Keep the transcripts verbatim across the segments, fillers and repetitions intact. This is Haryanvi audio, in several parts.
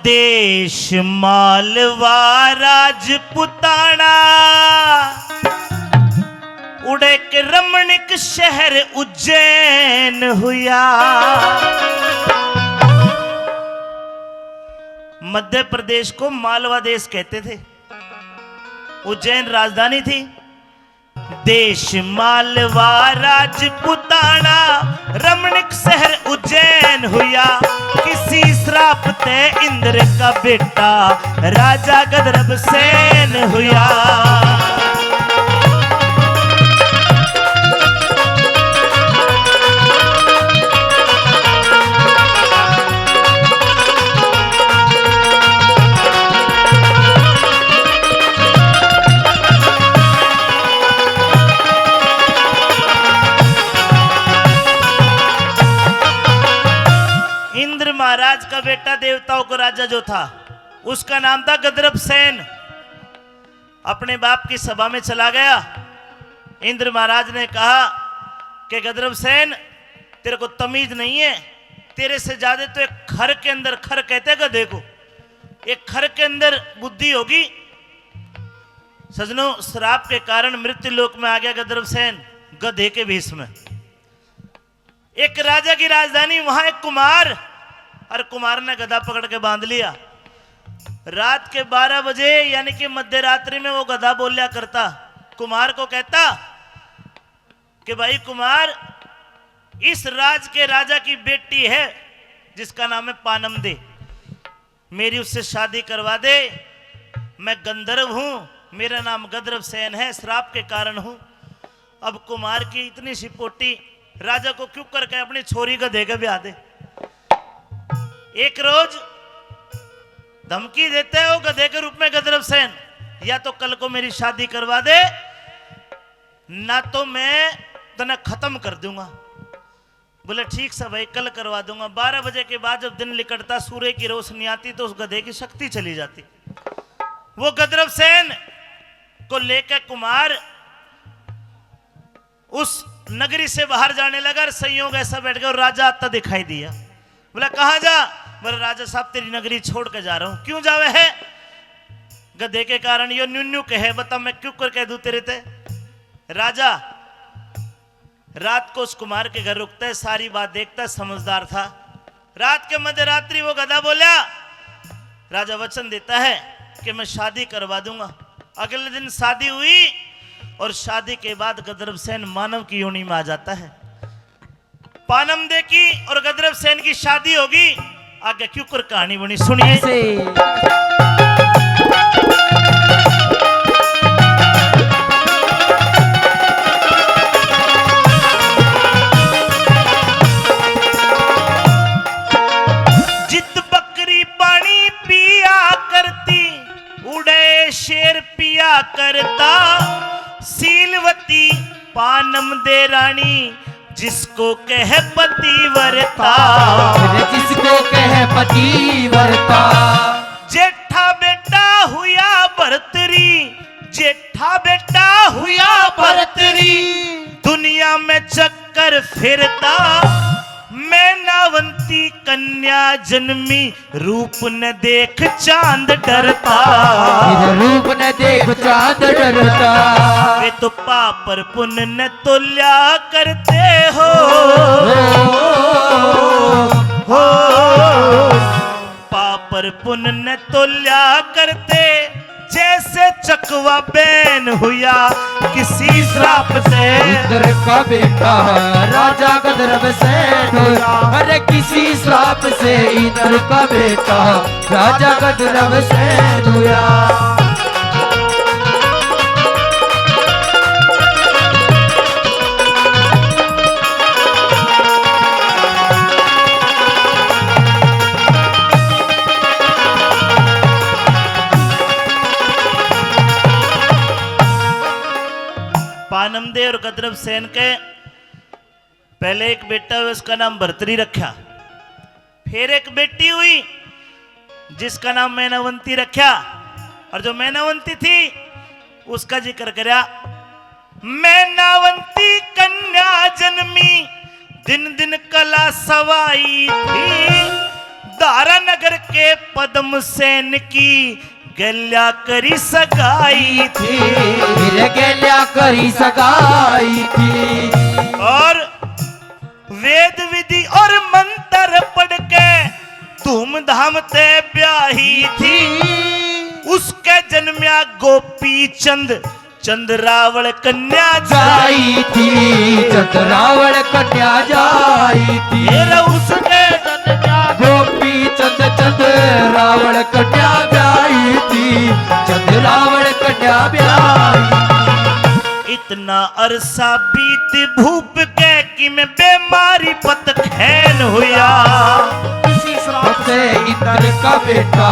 देश मालवा राजपुताना, उड़े के रमणीक शहर उज्जैन हुया। मध्य प्रदेश को मालवा देश कहते थे, उज्जैन राजधानी थी। देश मालवा राजपुताना, रमणीक शहर उज्जैन हुया। किसी श्राप ते इंद्र का बेटा राजा गंधर्व सेन हुया। इंद्र महाराज का बेटा, देवताओं का राजा जो था, उसका नाम था गंधर्व सेन। अपने बाप की सभा में चला गया। इंद्र महाराज ने कहा कि गंधर्व सेन, तेरे को तमीज नहीं है, तेरे से ज्यादा तो एक खर के अंदर, खर कहते हैं गधे को, एक खर के अंदर बुद्धि होगी। सजनों, श्राप के कारण मृत्यु लोक में आ गया गंधर्व सेन गधे के भेष में। एक राजा की राजधानी, वहां एक कुमार, और कुमार ने गधा पकड़ के बांध लिया। रात के बारह बजे, यानी कि मध्य रात्रि में, वो गधा बोल्या करता, कुमार को कहता कि भाई कुमार, इस राज के राजा की बेटी है जिसका नाम है पानम दे, मेरी उससे शादी करवा दे। मैं गंधर्व हूं, मेरा नाम गंधर्व सेन है, श्राप के कारण हूं। अब कुमार की इतनी सी पोटी, राजा को क्यों करके अपनी छोरी गधे के ब्याह दे। एक रोज धमकी देते हो गधे के रूप में गंधर्व सेन, या तो कल को मेरी शादी करवा दे, ना तो मैं तने खत्म कर दूंगा। बोले, ठीक से भाई, कल करवा दूंगा। बारह बजे के बाद जब दिन लिकड़ता, सूर्य की रोशनी आती, तो उस गधे की शक्ति चली जाती। वो गंधर्व सेन को लेकर कुमार उस नगरी से बाहर जाने लगा और संयोग ऐसा बैठ गया और राजा आता दिखाई दिया। बोला, कहाँ जा? बोला, राजा साहब, तेरी नगरी छोड़ के जा रहा हूं। क्यों जावे है? गधे के कारण। यो न्यू न्यू कहे, बता मैं क्यों कर कह दूं तेरे ते? राजा रात को उस कुमार के घर रुकता है, सारी बात देखता है, समझदार था। रात के मध्य रात्रि वो गधा बोला, राजा वचन देता है कि मैं शादी करवा दूंगा। अगले दिन शादी हुई और शादी के बाद गंधर्व सेन मानव की योनि में आ जाता है। पानम दे की और गंधर्व सेन की शादी होगी। आगे क्यों कर कहानी बनी, सुनिए। ऐसे। जित बकरी पानी पिया करती, उड़े शेर पिया करता। शीलवती पानम दे रानी, जिसको कह पतिव्रता। अरे जिसको कह पतिव्रता। जेठा बेटा हुया भरतरी, जेठा बेटा हुया भरतरी। दुनिया में चक्कर फिरता, मैनावंती कन्या जन्मी, रूप न देख चांद डरता। रूप न देख चांद डरता। वे तो पाप और पुण्य न तोल्या करते हो। हो। पाप और पुण्य न तोल्या करते, जैसे चकवा बैन हुया किसी श्राप से। इंद्र का बेटा राजा गंधर्व सेन हुया। अरे किसी श्राप से इंद्र का बेटा राजा गंधर्व सेन हुया। पानम दे और गंधर्व सेन के पहले एक बेटा हुआ, उसका नाम भरतरी रखा। फिर एक बेटी हुई जिसका नाम मैनावंती रखा, और जो मैनावंती थी उसका जिक्र करया। मैनावंती कन्या जन्मी, दिन दिन कला सवाई थी। धारा नगर के पद्म सेन की गैल्या करी सगाई थी। फिर गैल्या करी सगाई थी। और वेद विधि और मंत्र पढ़ के धूमधाम ते ब्याही थी। उसके जन्मया गोपी चंद, चंद रावण कन्या जाई थी। चंद रावण कन्या जाई थी। फिर उसके जन्मया गोपी चंद, चंद रावण कन्या ब्याही थी। चंद रावण कन्या ब्याही। इतना अरसा बीत भूप के कि मैं बीमारी पत खैन हुया। किसी श्राप से इंद्र का बेटा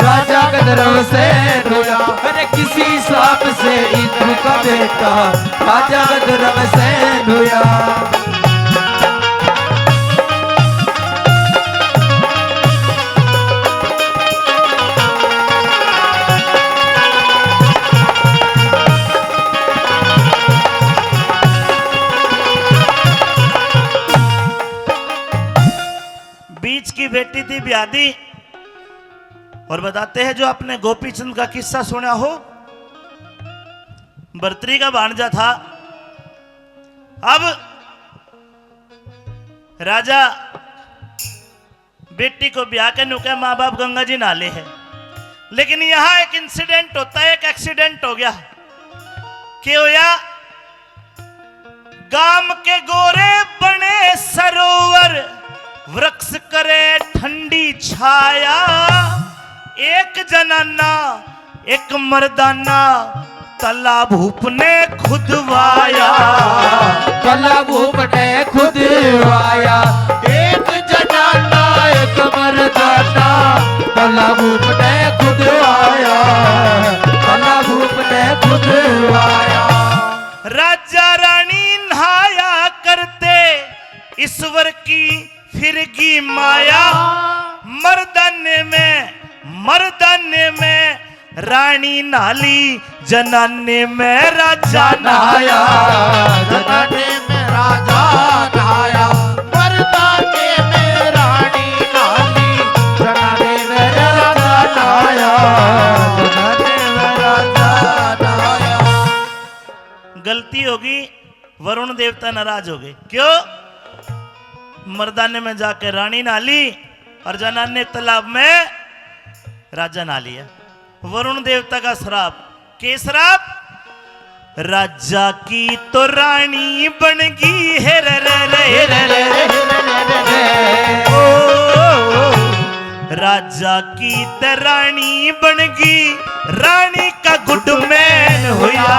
राजा गंधर्व सेन हुया। अरे किसी श्राप से इंद्र का बेटा राजा गंधर्व सेन हुया। बीच की बेटी थी ब्याधी। और बताते हैं, जो आपने गोपीचंद का किस्सा सुना हो, भर्तरी का भांजा था। अब राजा बेटी को ब्याह के नुके माँ बाप गंगा जी नहा ले है, लेकिन यहाँ एक इंसिडेंट होता है, एक एक्सीडेंट हो गया। के होया? गाम के गोरे बने सरोवर, वृक्ष करे ठंडी छाया। एक जनाना, एक मर्दाना, तला भूप ने खुदवाया। तला भूप ने खुदवाया। एक जनाना, एक मर्दाना, तला भूप ने खुदवाया। तला भूप ने खुदवाया। राजा रानी नहाया करते, ईश्वर की फिरगी माया। मर्दाने में, मर्दाने में रानी नहा ली, जनाने में राजा नहाया। जनाने में राजा नहाया। मर्दाने में रानी नहा ली, जनाने में राजा नहाया। जनाने में राजा नहाया। गलती होगी, वरुण देवता नाराज हो गए। क्यों? मर्दाने में जाके रानी नहा ली और जनाने तालाब में राजा नहा लिया। वरुण देवता का श्राप। के श्राप? राजा की तो रानी बन गई है रे रे रे रे रे रे। ओ, ओ, ओ। राजा की त रानी बन गई, रानी का गुडमैन हुआ।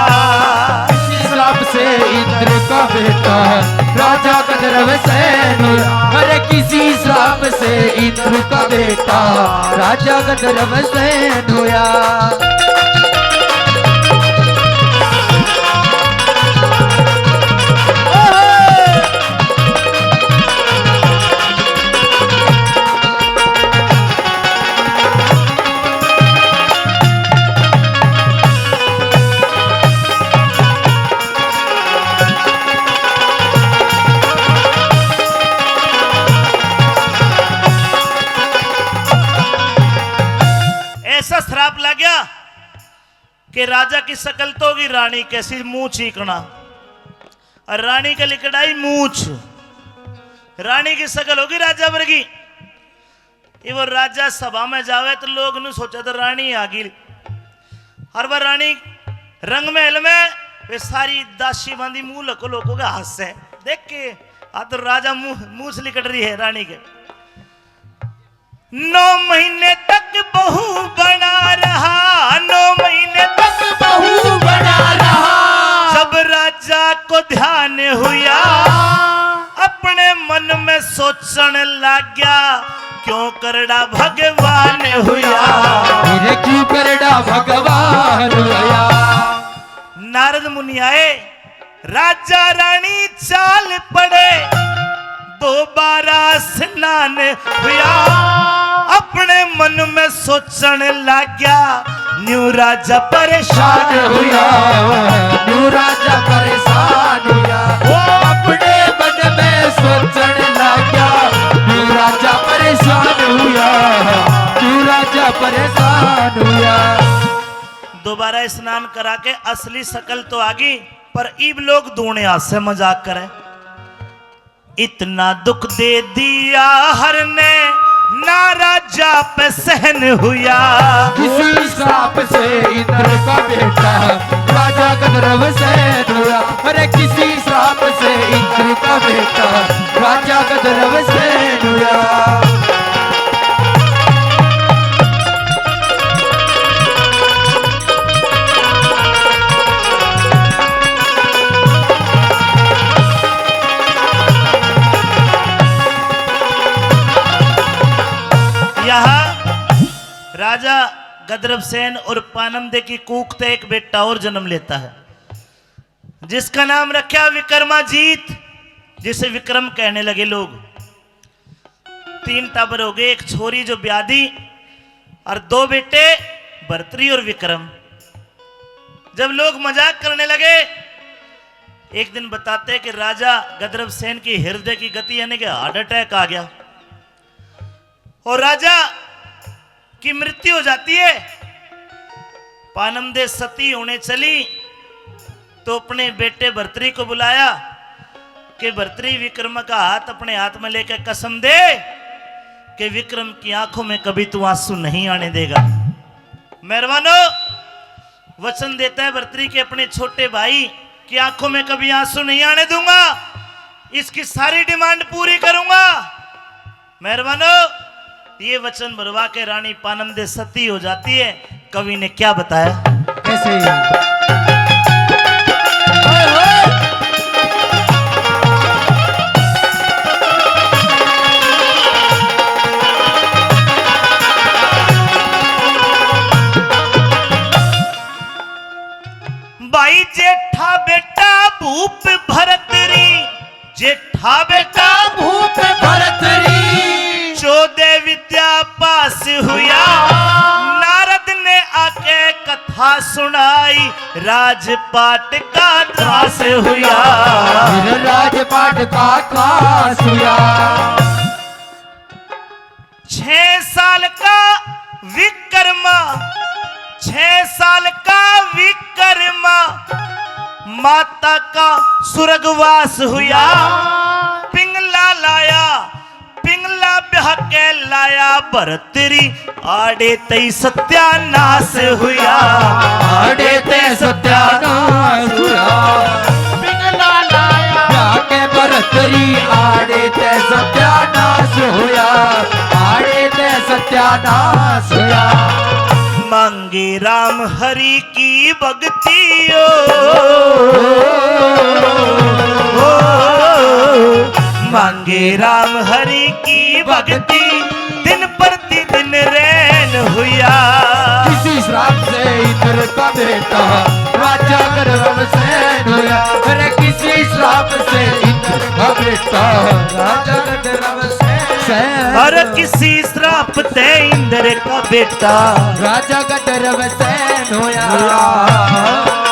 किसी श्राप से इंद्र का बेटा राजा गंधर्व सेन हुआ। अरे किसी श्राप से इंद्र का बेटा राजा गंधर्व सेन हुआ। ऐसा श्राप लग गया कि राजा की शकल तो होगी रानी कैसी, मुंह चीकना, और रानी के लिकड़ाई मूछ। रानी की शकल होगी राजा वर्गी। ये वो राजा सभा में जावे तो लोग नु सोचे तो रानी आ गई। और वह रानी रंग महल में वे सारी दासी बांधी मुंह लको लोगों के हाथ से देख के, आ तो राजा मुंह, मूछ लिकट रही है रानी के। नौ महीने तक बहू बना रहा, नौ महीने तक बहू बना रहा। जब राजा को ध्यान हुआ, अपने मन में सोचण लाग्या, क्यों करड़ा भगवान हुआ। मेरे क्यों करड़ा भगवान हुआ। नारद मुनि आए, राजा रानी चाल पड़े, दोबारा स्नान हुआ। अपने मन में सोचण लाग्या, न्यू राजा परेशान हुआ, न्यू राजा परेशान हुआ। वो अपने मन में सोचण लाग्या, न्यू राजा परेशान हुआ, परेशान हुआ। दोबारा स्नान करा के असली शकल तो आ गई, पर इब लोग दूने हाथ से मजाक करे। इतना दुख दे दिया हर ने, ना राजा पे सहन हुआ। किसी श्राप से इंद्र का बेटा राजा गंधर्व सेन हुआ। अरे किसी श्राप से इंद्र का बेटा राजा गंधर्व सेन हुआ। यहाँ राजा गंधर्व सेन और पानमदे की कूख ते एक बेटा और जन्म लेता है, जिसका नाम रखा विक्रमाजीत, जिसे विक्रम कहने लगे लोग। तीन टाबर हो गए, एक छोरी जो ब्याह दी और दो बेटे भरतरी और विक्रम। जब लोग मजाक करने लगे, एक दिन बताते कि राजा गंधर्व सेन की हृदय की गति यानी कि हार्ट अटैक आ गया और राजा की मृत्यु हो जाती है। पानमदे सती होने चली तो अपने बेटे भरतरी को बुलाया कि भरतरी, विक्रम का हाथ अपने हाथ में लेकर कसम दे कि विक्रम की आंखों में कभी तू आंसू नहीं आने देगा। मेहरबानो, वचन देता है भरतरी के अपने छोटे भाई की आंखों में कभी आंसू नहीं आने दूंगा, इसकी सारी डिमांड पूरी करूंगा। मेहरबानो, ये वचन भरवा के रानी पानमदे सती हो जाती है। कवि ने क्या बताया? कैसे? भाई जेठा बेटा भूप भरतरी, जेठा बेटा भूप भरतरी। चौदह विद्या पास हुआ, नारद ने आके कथा सुनाई, राजपाट का त्रास हुआ। फिर राजपाट का त्रास हुआ। छह साल का विक्रमा, छह साल का विक्रमा, माता का स्वर्गवास हुआ। पिंगला लाया, पिंगला ब्याह के लाया भरतरी, आड़े तई सत्यानाश हुआ। आड़े ते सत्यानाश हुआ। पिंगला लाया ब्याह के भरतरी, आड़े ते सत्यानाश हुआ। आड़े ते सत्यानाश हुआ। मांगे राम हरि की भक्ति ओ, ओ, मांगे राम हरि की भक्ति, दिन प्रतिदिन रैन हुआ। किसी श्राप से इंद्र का बेटा राजा गंधर्व सेन हुआ। अरे किसी श्राप से इंद्र का बेटा राजा गंधर्व सेन। अरे किसी श्राप ते इंद्र का बेटा राजा गंधर्व सेन हुआ।